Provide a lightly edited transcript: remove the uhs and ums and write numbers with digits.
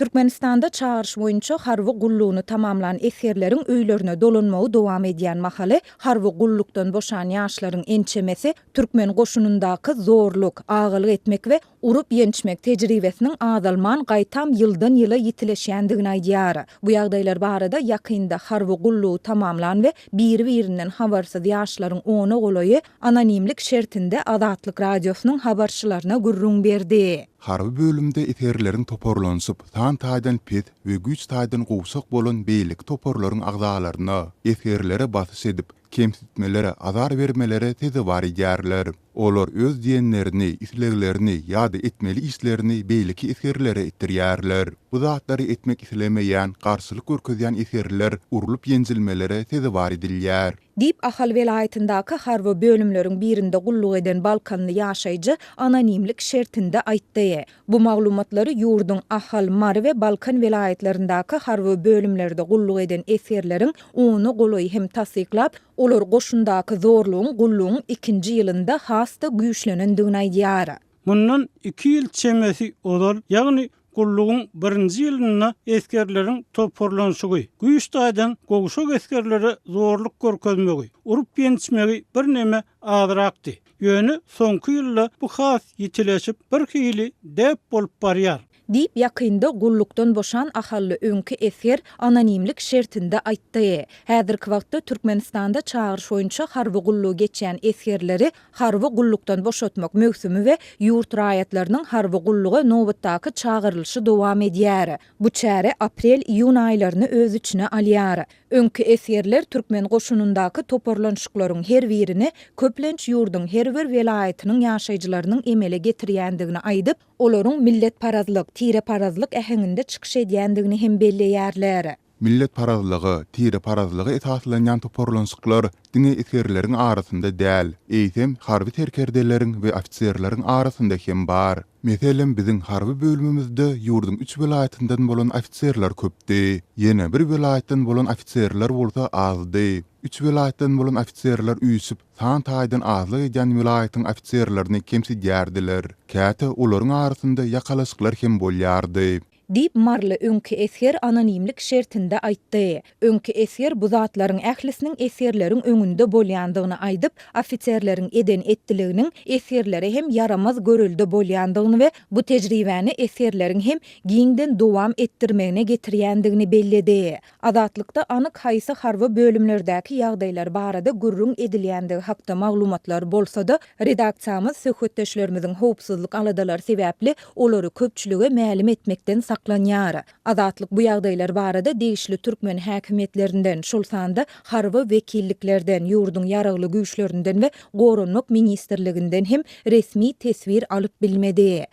Türkmenistanda çagyryş boýunça harby gullugyny tamamlan esgerleriň öýlerine dolanmagy dowam edýän mahaly, harby gullukdan boşan ýaşlaryň ençemesi türkmen goşunyndaky zorluk, agalyk etmek we urup-ýençmek tejribesiniň azalman, gaýtam ýyldan-ýyla ýitileşýändigini aýdýar. Bu ýagdaýlar barada ýakynda harby gullugy tamamlan we biri-birinden habarsyz ýaşlaryň ona golaýy anonimlik şertinde Azatlyk Radiosynyň habarçylaryna gürrüň berdi. Harby bölümde esgerleriň toparlanyşyp, san taýdan pes we güýç taýdan gowşak bolan beýleki toparlaryň agzalaryna, esgerlere basyş edip, kemsitmelere, azar bermelere sezewar edýärler. Olar öz diýenlerini, isleglerini ýa-da etmeli işlerini beýleki esgerlere etdirýärler. Bu zatlary etmek islemeýän, garşylyk görkezýän esgerler urlup-ýenjilmelere sezewar edilýär. Diýip, Ahal welaýatyndaky harby bölümleriň birinde gulluk eden balkanly ýaşaýjy anonimlik şertinde aýtdy. Bu maglumatlary ýurduň Ahal, Mary we Balkan welaýatlaryndaky harby bölümlerde gulluk eden esgerleriň ona golaýy hem tassyklap, olar goşundaky zorlugyň gullugyň ikinji ýylynda has-da güýçlenendigini aýdýar. Mundan iki ýyl çemesi ozal, ýagny gullugyň birinji ýylynda esgerleriň toparlanyşygy, güýç taýdan gowşak esgerlere zorluk görkezmegi, urup-ýençmegi birneme azrakdy. Ýöne soňky ýylda bu has ýitileşip, birhili däp bolup barýar. Diýip, ýakynda gullukdan boşan ahally öňki esger anonimlik şertinde aýtdy. Häzirki wagtda Türkmenistanda çagyryş boýunça harby gullugy geçýän esgerleri harby gullukdan boşatmak möwsümi we ýurt raýatlarynyň harby gulluga nobatdaky çagyrylyşy dowam edýär. Bu çäre aprel-iýun aýlaryny öz içine alýar. Öňki esgerler türkmen goşunyndaky toparlanyşyklaryň her birini köplenç ýurduň her bir welaýatynyň ýaşaýjylarynyň emele getirýändigini aýdyp, olaryň milletparazlyk, tireparazlyk äheňinde çykyş edýändigini hem belleýärler. Milletparazlyga, tireparazlyga esaslanýan toparlanyşyklar diňe esgerleriň arasynda däl, eýsem, harby serkerdeleriň we ofiserleriň arasynda hem bar. Meselem, biziň harby bölümimizde ýurduň üç welaýatyndan bolan ofiserler köpdi. Ýene bir welaýatdan bolan ofiserler bolsa azdy. Üç welaýatdan bolan ofiserler üýşüp, san taýdan azlyk edýän welaýatyň ofiserlerini kemsidýärdiler. Käte olaryň arasynda ýakalaşyklar hem bolýardy. Diýip, maryly öňki esger anonimlik şertinde aýtdy. Öňki esger bu zatlaryň ählisiniň esgerleriň öňünde bolýandygyny aýdyp, ofiserleriň eden-etdiliginiň esgerlere hem ýaramaz görelde bolýandygyny we bu tejribäni esgerleriň hem giňden dowam etdirmegine getirýändigini belledi. Azatlykda anyk haýsy harby bölümlerdäki ýagdaýlar barada gürrüň edilýändigi hakda maglumatlar bolsa-da, redaksiýamyz söhbetdeşlerimiziň howpsuzlyk aladalary sebäpli olary köpçülige mälim etmekden saklanýar. Azatlyk bu ýagdaýlar barada degişli türkmen häkimiýetlerinden, şol sanda harby wekilliklerden, ýurduň Ýaragly Güýçlerinden we Goranmak ministrliginden hem resmi teswir alyp bilmedi.